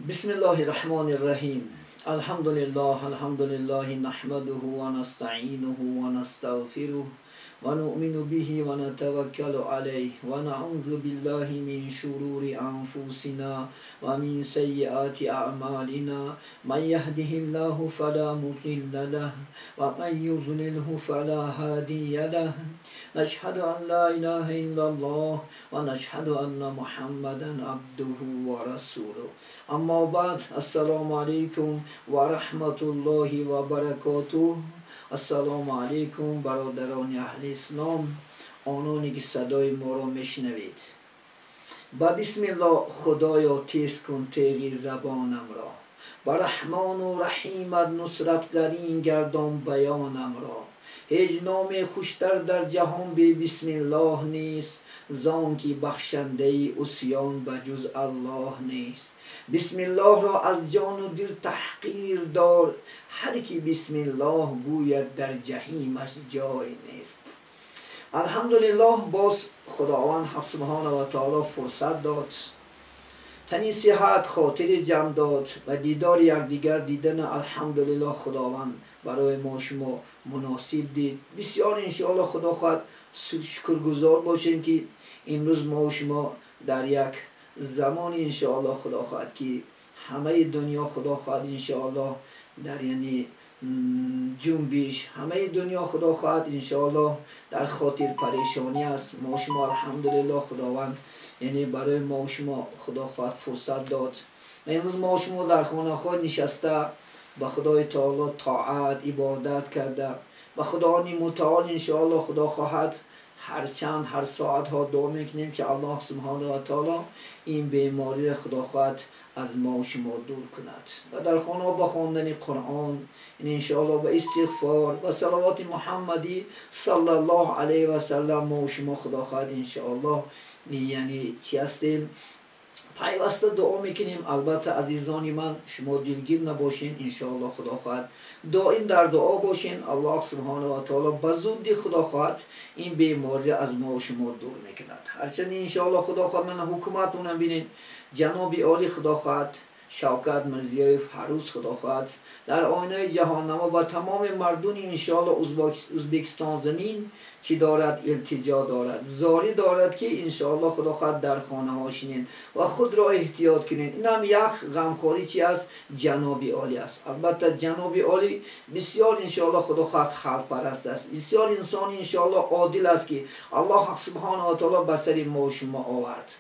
Бисмиллоҳи раҳмони раҳим. Алҳамдулиллоҳ, алҳамдулиллоҳи наҳмадуҳу ва настаъинуҳу ва настағфируҳ ва нуъмину биҳи ва натаваккалу алайҳ ва наъузу биллаҳи мин шурури анфусина ва мин саййиати аъмалина. Ман яҳдиҳиллаҳу фала мудилла лаҳ ва ман юдлилҳу фала ҳадия лаҳ. Нашҳаду ан ла илаҳа иллаллоҳ ва нашҳаду анна Муҳаммадан абдуҳу ва расулуҳ. Аммо баъд, ассалому алайкум ва раҳматуллоҳи ва баракотуҳ. Ассалому алайкум, бародарони аҳли ислом, ононе ки садои моро мешунавед. Ба бисмиллоҳ, Худоё, тез кун теғи забонамро, ба раҳмону раҳимат нусратгарин гардон баёнамро. Ҳеҷ номе хуштар дар ҷаҳон бе бисмиллоҳ нест, зон ки бахшандаи усён ба ҷуз Аллоҳ нест. Бисмиллоҳро аз ҷону дил таҳқир дор, ҳар ки бисмиллоҳ гӯяд дар ҷаҳимаш ҷой нест. Алҳамдулиллоҳ, боз Худованд ҳақ субҳонаҳу ва таоло фурсат дод, тани сиҳат, хотири ҷамъ дод ва дидори якдигар дидан. Алҳамдулиллоҳ, Худованд барои мо шумо муносиб дид. Бисёр иншоаллоҳ Худо хоҳад шукргузор бошем, ки имрӯз мо шумо дар як замони иншоаллоҳ Худо хоҳад ки ҳамаи дунё Худо хоҳад иншоаллоҳ дар яъне ҷунбиш, ҳамаи дунё Худо хоҳад иншоаллоҳ дар хотир парешонӣ аст. Мо шумо алҳамдулиллоҳ, Худованд яъне барои мо шумо Худо хоҳад фурсат дод ва имрӯз мо шумо дар хонаҳо нишаста ба Худои таоло тоат ибодат карда, ба Худони мутаол иншоаллоҳ Худо хоҳад ҳар чанд ҳар соатҳо дуо мекунем, ки Аллоҳ субҳонаҳу ва таоло ин бемориро Худо хоҳад аз мо шумо дур кунад. Ва дар хонаҳо ба хондани Қуръон, иншоаллоҳ ба истиғфор ва салавоти Муҳаммадӣ саллаллоҳу алайҳи васаллам мо шумо Худо хоҳад иншоаллоҳ яъне чӣ ҳастем, пайваста дуо мекунем. Албатта, азизони ман, шумо дилгир набошен, иншоаллоҳ Худо хоҳад доим дар дуо бошен. Аллоҳ субҳонаҳу ва таоло ба зудди Худо хоҳад ин бемориро аз мо шумо дур мекунад. Ҳарчанд иншоаллоҳ Худо хоҳад мана ҳукуматонам бинед, ҷаноби олӣ Худо хоҳад Шавкат Мирзиёев ҳар рӯз Худо хоҳад дар оинаи ҷаҳоннамо ба тамоми мардуми иншоаллоҳ Узбекистон замин чӣ дорад, илтиҷо дорад, зорӣ дорад, ки иншоаллоҳ Худо хоҳад дар хонаҳо шинед ва худро эҳтиёт кунед. Инам як ғамхорӣ чи аст? Ҷаноби олӣ аст. Албатта, ҷаноби олӣ бисёр иншоаллоҳ Худо хоҳад халқпараст аст, бисёр инсони иншоаллоҳ одил аст, ки Аллоҳ субҳонаҳу ва таоло ба сари мо шумо овард.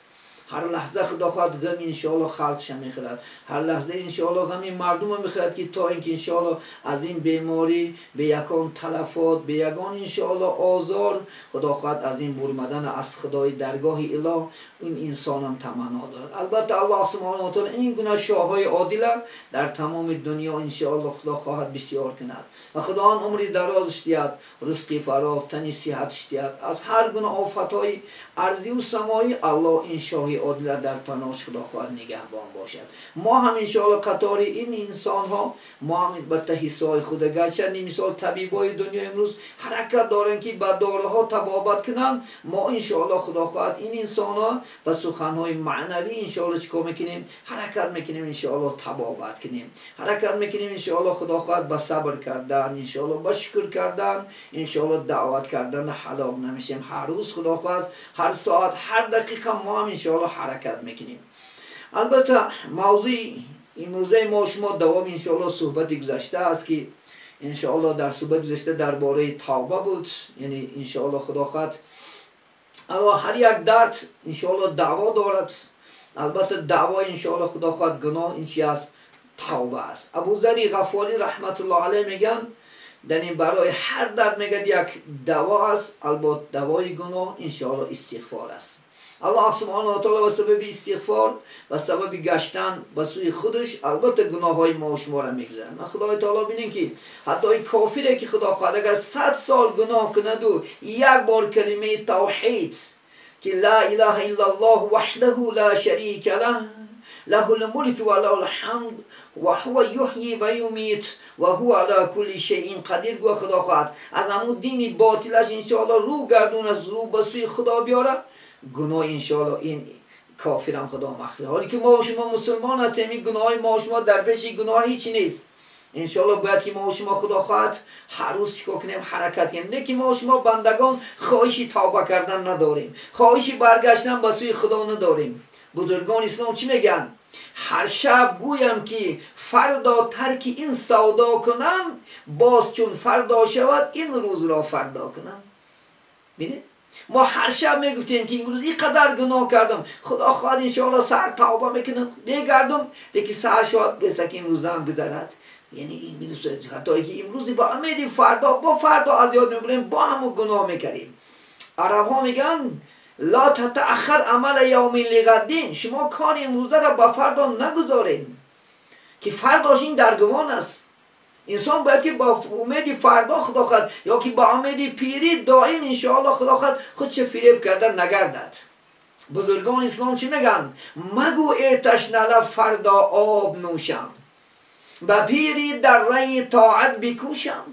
Ҳар лаҳза Худо хоҳад ғами иншоаллоҳ халқша мехӯрад, ҳар лаҳза иншоаллоҳ ғами мардума мехӯрад, ки то ин ки иншоаллоҳ аз ин беморӣ бе ягон талафот, бе ягон иншоаллоҳ озор Худо хоҳад аз ин бурмадан аз Худои даргоҳи илоҳ ин инсонам таманно дорад. Албатта, Аллоҳ субҳонаҳу ва таоло ин гуна шоҳҳои одила дар тамоми дунё иншоаллоҳ Худо хоҳад бисёр кунад ва Худованд умри дарозш диҳад, ризқи фароғ, тани сиҳатш диҳад. Аз ҳар гуна офатҳои арзию самоӣ Аллоҳ ин шоҳи одила дар паноҳш Худо хоҳад нигаҳбон бошад. Мо ҳам иншоаллоҳ қатори ин инсонҳо, мо ҳам ба ҳиссаҳои худ, гарчанде мисол табибои дунё имрӯз ҳаракат доранд, ки ба доруҳо табобат кунанд, мо иншоаллоҳ Худо хоҳад ин инсонҳо ба суханҳои маънавӣ иншоаллоҳ чӣ кор мекунем? Ҳаракат мекунем иншоаллоҳ табобат кунем, ҳаракат мекунем иншоаллоҳ Худо хоҳад ба сабр кардан, иншоаллоҳ ба шукр кардан, иншоаллоҳ даъват кардан ҳалок намешем. Ҳар рӯз Худо хоҳад, ҳар соат, ҳар дақиқа мо ҳам иншоаллоҳ ҳаракат мекунем. Албатта, мавзӯи имрӯзаи мо шумо давом иншоаллоҳ суҳбати гузашта аст, ки иншоаллоҳ дар суҳбати гузашта дар бораи тавба буд. Яъне иншоаллоҳ Худо хоҳад алло ҳар як дард иншоаллоҳ даъво дорад. Албатта, даъво иншоаллоҳ Худо хоҳад гуноҳ ин чи аст? Тавба аст. Абузари Ғаффорӣ раҳматуллоҳ алайҳ мегӯянд, дар ин барои ҳар дард мегӯяд як даво аст. Албатта, давои гуноҳ иншоаллоҳ истиғфор аст. Аллоҳ субҳонаҳу ва таоло ба сабаби истиғфор, ба сабаби гаштан ба сӯи худаш, албатта, гуноҳҳои мо шуморо мегузарад. Худои таоло бинем, ки ҳатто ин кофире ки Худо хоҳад агар 100 сол гуноҳ кунаду як бор калимаи тавҳид, ки ла илаҳа иллаллоҳ ваҳдаҳу ла шарика лаҳ, лаҳул мулк ва лаҳул ҳамд ва ҳува юҳйи ва юмит ва ҳува ала кулли шайъин қадир гӯ, Худо хоҳад аз ҳамун дини ботилаш иншоаллоҳ рӯ гардонад, рӯ ба сӯи Худо биёрад, гуноҳ иншоаллоҳ ин کافرم خدا مغفرت. حالی که ما و شما مسلمان هستیم، این گناه ما و شما در پیش گناه هیچ نیست. انشالله باید که ما و شما خدا خواهد هر روز چیکار کنیم؟ حرکت کنیم. نه که ما و شما بندگان خواهشی توبه کردن نداریم، خواهشی برگشتن به سوی خدا نداریم. بزرگان اسلام چی میگن؟ هر شب گویم که فردا ترک این سودا کنم، باز چون فردا شود این روز را فردا کنم. ببینید ما هر شب میگفتیم که امروز اینقدر گناه کردم، خدا خواهد انشاءالله سر توبه میکنم میگردم، یکی سر شود بسه که امروز هم گذرد. یعنی این حتی که امروز با امید فردا با فردا از یاد میبریم، با هم گناه میکردیم. عرب ها میگن لا تتأخر عمل یوم لغد، شما کار امروزه را با فردا نگذارین که فرداش این در گمان است. انسان باید که با امید فردا خدا خواهد یا که با امید پیری دائم انشاءالله خدا خواهد خودش فریب کردن نگردد. بزرگان اسلام چی میگن؟ مگو ای تشنه فردا آب نوشم، به پیری در ری طاعت بکوشم.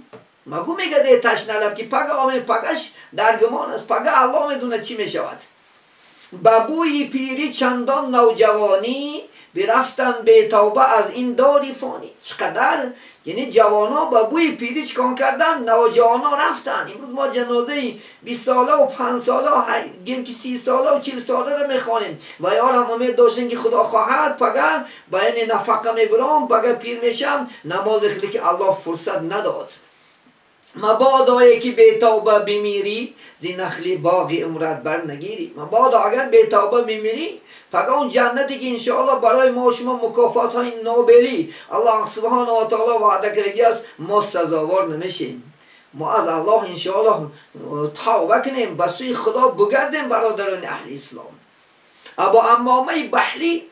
مگو میگه ای تشنه لب که پگه آمد، پگش در گمان است، پگه الله میدونه چی میشود. به بوی پیری چندان نوجوانی، برفتن به توبه از این داری فانی. چقدر یعنی جوانا با بوی پیری چکان کردن، نوجوانا رفتن. امروز ما جنازه 20 ساله و 5 ساله گیم که 30 ساله و 40 ساله رو میخوانیم و یارم امید داشتن که خدا خواهد پگه با این نفقه میبرم، پگه پیر میشم نماز خلی که الله فرصت نداد. مبادا که بی توبه بمیری، زی نخلی باغ عمرت بر نگیری. مبادا اگر بی توبه بمیری، پگه اون جنتی که انشاءالله برای ما شما مکافات های نوبلی الله سبحانه و تعالی وعده کرده است، ما سزاوار نمیشیم. ما از الله انشاءالله توبه کنیم، به سوی خدا بگردیم. برادران اهل اسلام، ابو امامه بحری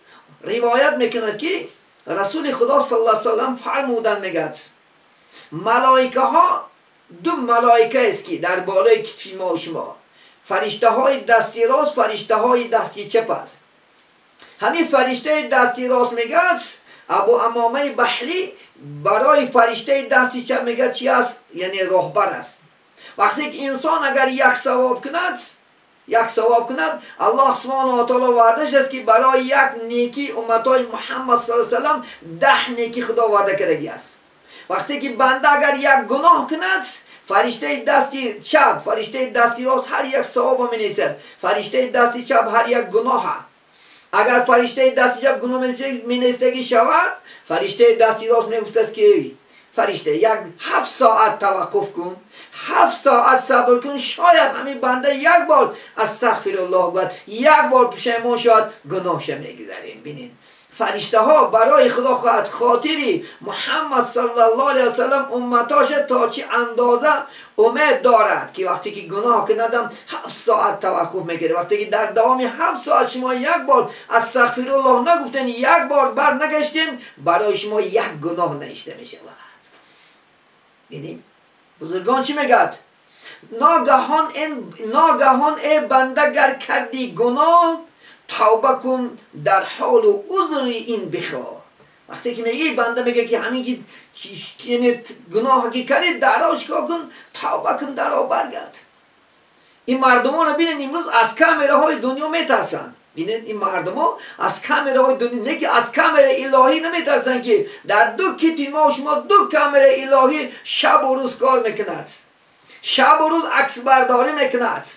روایت میکند که رسول خدا صلی الله علیه و سلم فرمودن، میگد ملائکه ها دو ملائکه است که در بالای کتف ما و شما، فرشته های دستی راست، فرشته های دستی چپ است. همین فرشته دستی راست میگد ابو امامه بحری برای فرشته دستی چپ میگد چی است؟ یعنی راهبر است. وقتی که انسان اگر یک ثواب کند، یک ثواب کند، الله سبحانه و تعالی وعدهش است که برای یک نیکی امتای محمد صلی الله علیه و سلم 10 نیکی خدا وعده کردگی است. وقتی که بنده اگر یک گناه کند، فرشته دستی چپ، فرشته دستی راست هر یک ثواب می نویسد. فرشته دستی چپ هر یک گناه، اگر فرشته دستی چپ گناه می نویسدگی شود، فرشته دستی راست می گفت است که فرشته یک 7 ساعت توقف کن، 7 ساعت صبر کن، شاید همین بنده یک بار استغفر الله گفت، یک بار پشیمان شد، گناهش میگذریم. ببینید فرشته ها برای خدا خواهد خاطری محمد صلی الله علیه و سلم امتاش تا چه اندازه امید دارد که وقتی که گناه کندم 7 ساعت توقف میکرد. وقتی که در دوام 7 ساعت شما یک بار استغفر الله نگفتین، یک بار بر نگشتین، برای شما یک گناه نوشته میشود. یعنی بزرگان چی میگد؟ ناگهان ای بنده گر کردی گناه، توبه کن در حال و عذر این بخواه. وقتی که میگه بنده میگه که همین که یعنی گناه که کردی در چیکار کن؟ توبه کن، در برگرد. این مردمان ببینید امروز از کامره های دنیا میترسن. ببینید این مردم ها از کامره های دنیا، نه که از کامره الهی نمیترسن، که در دو کتف ما و شما دو کامره الهی شب و روز کار میکند، شب و روز عکس برداری میکند.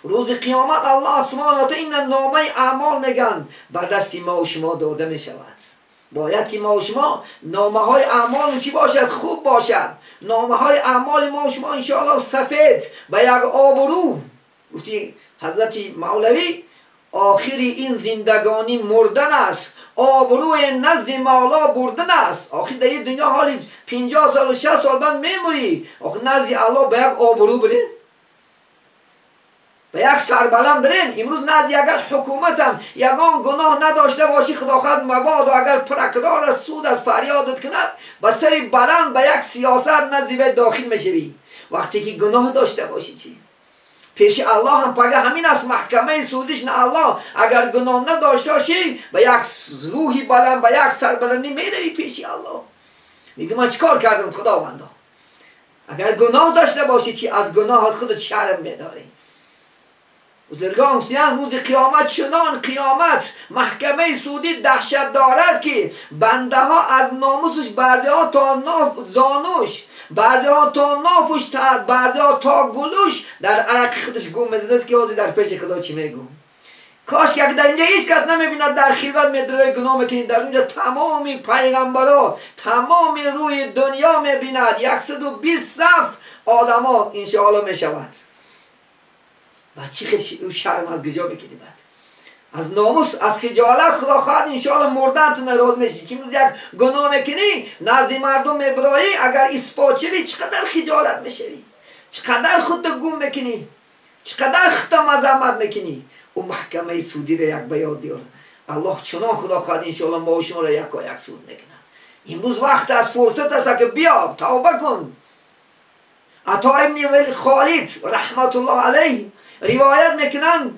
روز قیامت الله سبحانه و تعالی این نامه اعمال میگن به دست ما و شما داده میشود. باید که ما و شما نامه های اعمال چی باشد؟ خوب باشد. نامه های اعمال ما و شما انشاءالله سفید به یک آبرو. گفتی حضرت مولوی آخری این زندگانی مردن است، آبروی نزد مولا بردن است. آخر در این دنیا حالی 50 سال و 60 سال بعد میموری، آخر نزد الله به یک آبرو برین، به یک سربلند برین. امروز نزد اگر حکومتم یگان گناه نداشته باشی، خدا خواهد مبادا اگر پرکرار از سود از فریادت کند، با سری بلند به یک سیاست نزد به داخل میشوی. وقتی که گناه داشته باشی چی؟ پیش الله هم پگه همین است، محکمه سودش نه الله. اگر گناه نداشته باشی به یک روحی بلند، به یک سربلندی میروی پیش الله. میگه من چیکار کردم خداوندا؟ اگر گناه داشته باشی چی؟ از گناهات خودت شرم میداری. بزرگان گفتند روز قیامت چنان قیامت محکمه سودی دهشت دارد که بنده ها از ناموسش بعضی ها تا ناف زانوش، بعضی ها تا نافش، بعضی ها تا گلوش در عرق خودش گم میزنه که حاضر در پیش خدا چی میگم. کاش که در اینجا هیچ کس نمیبیند، در خلوت میدروی گناه میکنی، در اونجا تمام پیغمبرا تمام روی دنیا میبیند، 120 صف آدما انشاءالله میشود. و چی او شرم از کجا میکنی؟ بعد از ناموس از خجالت خدا خواهد انشاءالله مردن تو ناراض میشی. چون یک گناه میکنی نزد مردم میبرایی، اگر اثبات شوی چقدر خجالت میشوی، چقدر خودت گم میکنی، چقدر خودت مذمت میکنی. او محکمه سودی را یک به یاد بیار. الله چنان خدا خواهد انشاءالله ما و شما را یک یک سود میکنه. امروز وقت از فرصت است که بیا توبه کن. عطا ابن خالد رحمت الله علیه روایت میکنن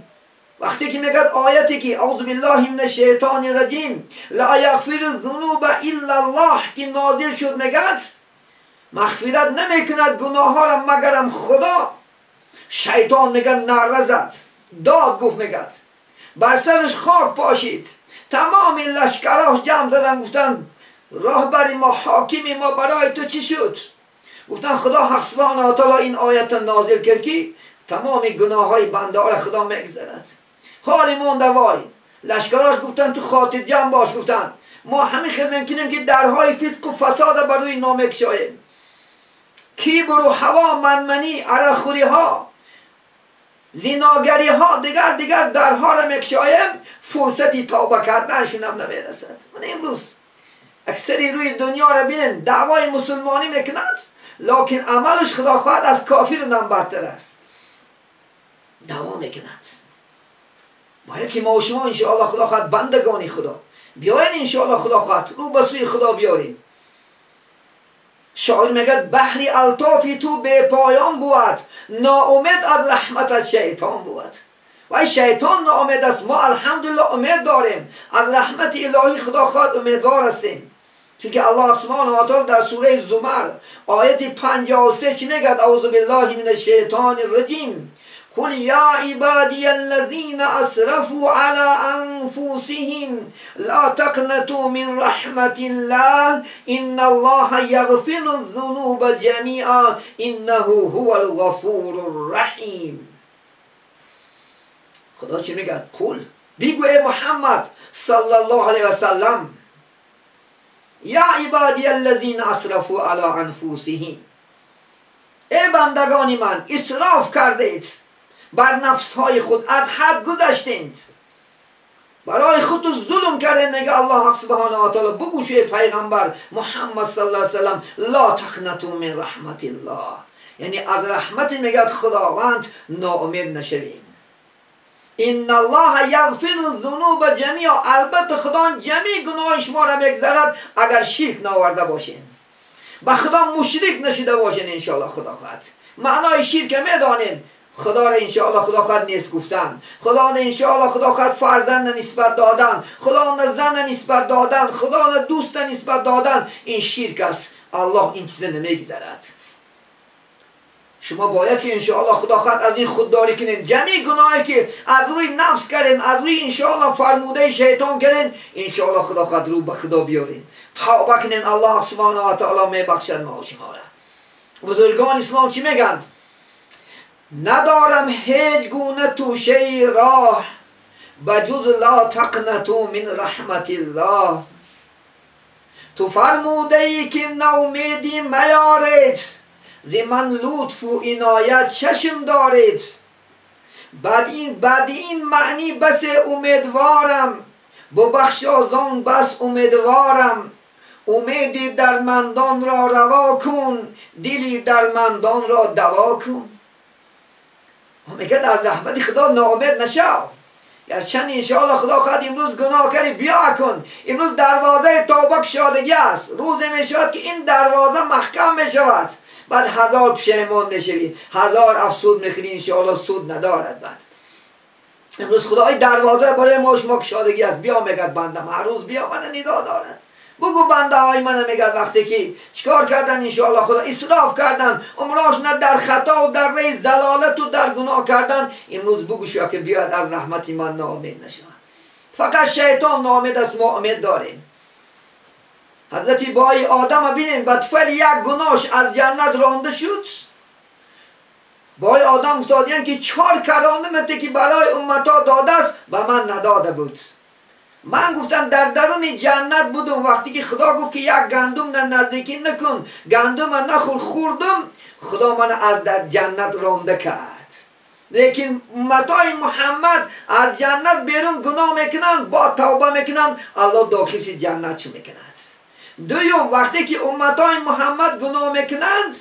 وقتی که میگه آیتی که اعوذ بالله من الشیطان الرجیم لا یغفر الذنوب الا الله که نازل شد، میگه مغفرت نمیکند گناه ها را مگرم خدا. شیطان میگه نعره زد، داد گفت، میگه بر سرش خاک پاشید. تمام لشکراش جمع زدن، گفتن راهبر ما، حاکم ما، برای تو چی شد؟ گفتن خدا حق سبحانه و تعالی این آیت نازل کرد که تمام گناه های بنده ها را خدا میگذرد. حال مونده وای. لشکراش گفتن تو خاطر جمع باش، گفتن ما همین خدمت کنیم که درهای فسق و فساد بر روی نام کشاییم، کیبر و هوا، منمنی، عرقخوری ها، زیناگری ها، دیگر دیگر درها را میکشایم، فرصتی توبه کردنشون هم نمیرسد. من امروز اکثری روی دنیا را بینن دعوای مسلمانی میکنند، لکن عملش خدا خواهد از کافر هم بدتر است. دعوا میکند. باید که ما و شما انشاءالله خدا خواهد بندگانی خدا بیاین، انشاءالله خدا خواهد رو به سوی خدا بیاریم. شاعر میگه بحر الطافی تو به پایان بود، ناامید از رحمت شیطان بود. و شیطان ناامید است، ما الحمدلله امید داریم از رحمت الهی، خدا خواهد امیدوار هستیم. چون که الله سبحانه و تعالی در سوره زمر آیت 53 چی میگه؟ اعوذ بالله من الشیطان الرجیم قل یا عبادی الذین اسرفوا علی انفسهم لا تقنطوا من رحمت الله ان الله یغفر الذنوب جمیعا انه هو الغفور الرحیم. خدا چی میگه؟ قل، بگو ای محمد صلی الله علیه و سلم، یا عبادی الذین اسرفوا علی انفسهم، ای بندگان من اسراف کردید بر نفس های خود، از حد گذشتید، برای خود ظلم کردید. میگه الله سبحانه و تعالی بگو شوی پیغمبر محمد صلی الله علیه و سلم لا تقنطوا من رحمت الله، یعنی از رحمت میگه خداوند ناامید نشوید. ان الله یغفر الذنوب جمیعا، البته خدا جمیع گناه شما را میگذرد اگر شرک ناورده باشین، به خدا مشرک نشده باشین. انشاءالله خدا خواهد معنای شرک میدانین، خدا را انشاءالله خدا خواهد نیست گفتن، خدا را انشاءالله خدا خواهد فرزند نسبت دادن، خدا را زن نسبت دادن، خدا را دوست نسبت دادن، این شرک است. الله این چیز نمیگذرد. شما باید که انشاءالله خدا خواهد از این خودداری کنین، جمیع گناهی که از روی نفس کردین، از روی انشاءالله فرموده شیطان کردین، انشاءالله خدا خواهد رو به خدا بیارین، توبه کنین، الله سبحانه و تعالی میبخشد ما و شما را. بزرگان اسلام چی میگن؟ ندارم هیچ گونه توشه راه بجز لا تقنطوا من رحمت الله. تو فرموده ای که ناامیدی میارید، ز من لطف و عنایت چشم دارید. بعد این معنی بس امیدوارم، ببخش آزان بس امیدوارم. امیدی درمندان را روا کن، دلی درمندان را دوا کن. میگه از رحمت خدا ناامید نشو. گرچند انشاءالله خدا خواهد امروز گناه کردی بیا کن، امروز دروازه توبه کشادگی است. روز میشود که این دروازه محکم میشود، بعد هزار پشیمان میشوی، هزار افسود میخوری، انشاءالله سود ندارد. بعد امروز خدای دروازه برای ما شما کشادگی است، بیا میگد بندم هر روز بیا، من ندا دارد. بگو بنده های من میگه وقتی که چیکار کردن انشاءالله خدا اسراف کردن، عمراشون در خطا و در ری زلالت و در گناه کردن، امروز بگو شو که بیاد از رحمت من ناامید نشود. فقط شیطان ناامید است، ما امید داریم. حضرت بای آدم بینین بطفل یک گناش از جنت رانده شد. بای آدم افتادین که 4 کرامت که برای امتا داده است به من نداده بود. من گفتم در درون جنت بودم وقتی که خدا گفت که یک گندم در نزدیکی نکن، گندم من نخور، خوردم، خدا من از در جنت رانده کرد. لیکن امتای محمد از جنت بیرون گناه میکنن، با توبه میکنن، الله داخلش جنت شو میکند. دوم وقتی که امتای محمد گناه میکنند،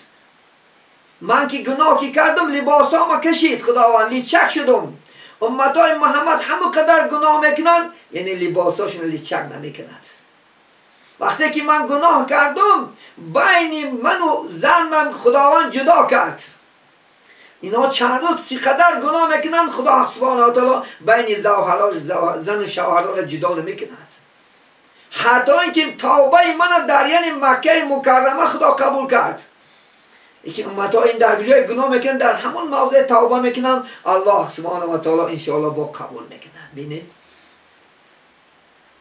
من که گناه که کردم لباسامو کشید خداوند، لیچک شدم. امتای محمد همه قدر گناه میکنند، یعنی لباساشون لیچک نمیکند. وقتی که من گناه کردم بین من و زن من خداوند جدا کرد. اینا چند روز چقدر گناه میکنند، خدا سبحانه و تعالی بین زن و شوهرها را جدا نمیکند. حتی اینکه توبه من در یعنی مکه مکرمه خدا قبول کرد. که امت‌ها این در جای گناه میکنن در همون موضع توبه میکنن، الله سبحانه و تعالی انشاءالله با قبول میکنن. ببینید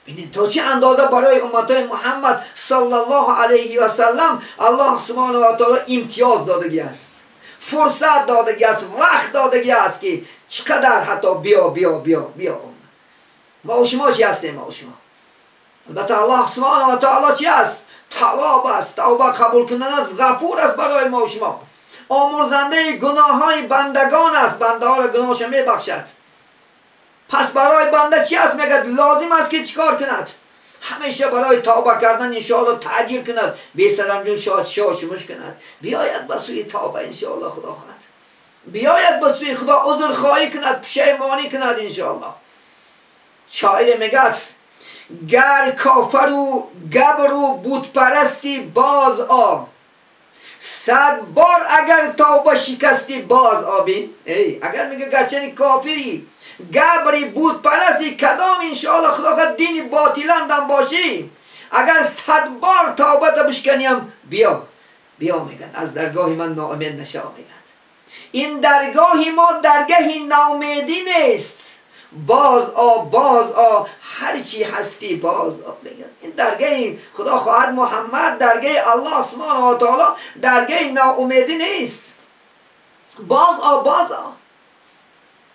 ببینید تا چه اندازه برای امت‌های محمد صلی الله علیه و سلم الله سبحانه و تعالی امتیاز دادگی است، فرصت دادگی است، وقت دادگی است که چقدر حتی بیا بیا بیا بیا. ما و شما چی هستیم؟ ما و شما البته الله سبحانه و تعالی چی است؟ تواب است، توبه قبول کنن است، غفور است برای ما و شما، آمرزنده گناه های بندگان است، بنده ها را گناهش میبخشد. پس برای بنده چی است؟ میگه لازم است که چیکار کند؟ همیشه برای توبه کردن انشاءالله تعجیل کند، بی سرم جون شاشمش کند، بیاید به سوی توبه انشاءالله خدا خواهد، بیاید به سوی خدا عذر خواهی کند، پشیمانی کند انشاءالله. شاعر میگه گر کافر و گبر و بتپرستی باز آ، 100 بار اگر توبه شکستی باز آ. ای اگر میگه گرچه کافری گبری بتپرستی کدام انشاءالله خدا دین باطلندم باشی، اگر 100 بار توبه تا بشکنیم بیا بیا، میگن از درگاه من ناامید نشا. میگن این درگاه ما درگه ناامیدی نیست، باز آ باز آ، هرچی هستی باز آ. بگن این درگه خدا خواهد محمد، درگه الله سبحانه و تعالی درگه ناامیدی نیست. باز آ باز آ،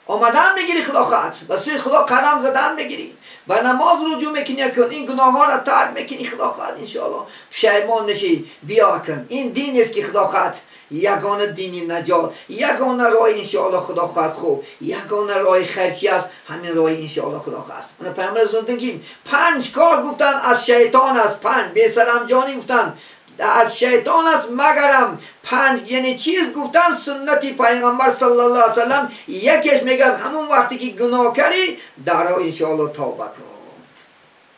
آمدن میگیری خدا خواهد، به سوی خدا قدم زدن میگیری، به نماز رجوع میکنی کن، این گناه ها را ترک میکنی خدا خواهد انشاءالله پشیمان نشی بیا کن. این دین است که خدا خواهد یگانه دینی نجات، یگانه راه انشاءالله خدا خواهد خوب، یگانه راه خیر است، همین راه انشاءالله خدا خواهد. من پیامبر زندگی 5 کار گفتن از شیطان است، 5 بی سرانجامی گفتن از شیطان است، مگرم 5 یعنی چیز گفتن سنتی پیغمبر صلی الله علیه وسلم. یکیش میگه همون وقتی که گناه کردی درها انشاءالله توبه کن،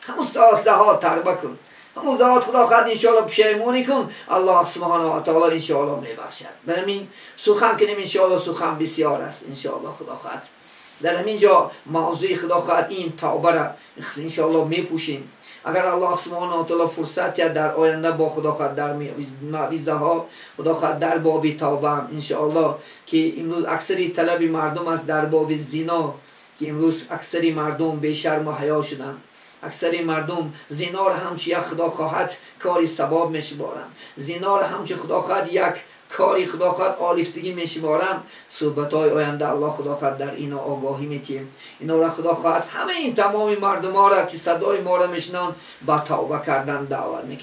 همون ساعت توبه کن، همون ذات خدا خواهد انشاءالله پشیمانی کن، الله سبحانه و تعالی انشاءالله میبخشد. برای سخن کنیم انشاءالله سخن بسیار است انشاءالله خدا خواهد. در همین جا موضوع خدا خواهد این توبه را انشاءالله میپوشیم. اگر الله سبحانه و تعالی فرصت یا در آینده با خدا خواهد در موعظه ها خدا خواهد در باب توبه هم انشاءالله، که امروز اکثری طلب مردم است در باب زنا، که امروز اکثری مردم بی شرم و حیا شدند، اکثری مردم زنا را همچه یک خدا خواهد کاری ثواب میشمارند، زنا را همچه خدا خواهد یک کاری خدا خواهد آلیفتگی میشمارند. صحبت های آینده الله خدا خواهد در اینا آگاهی میتیم، اینا را خدا خواهد همه این تمام مردم ها را که صدای ما را میشنن با توبه کردن دعوت میکنیم.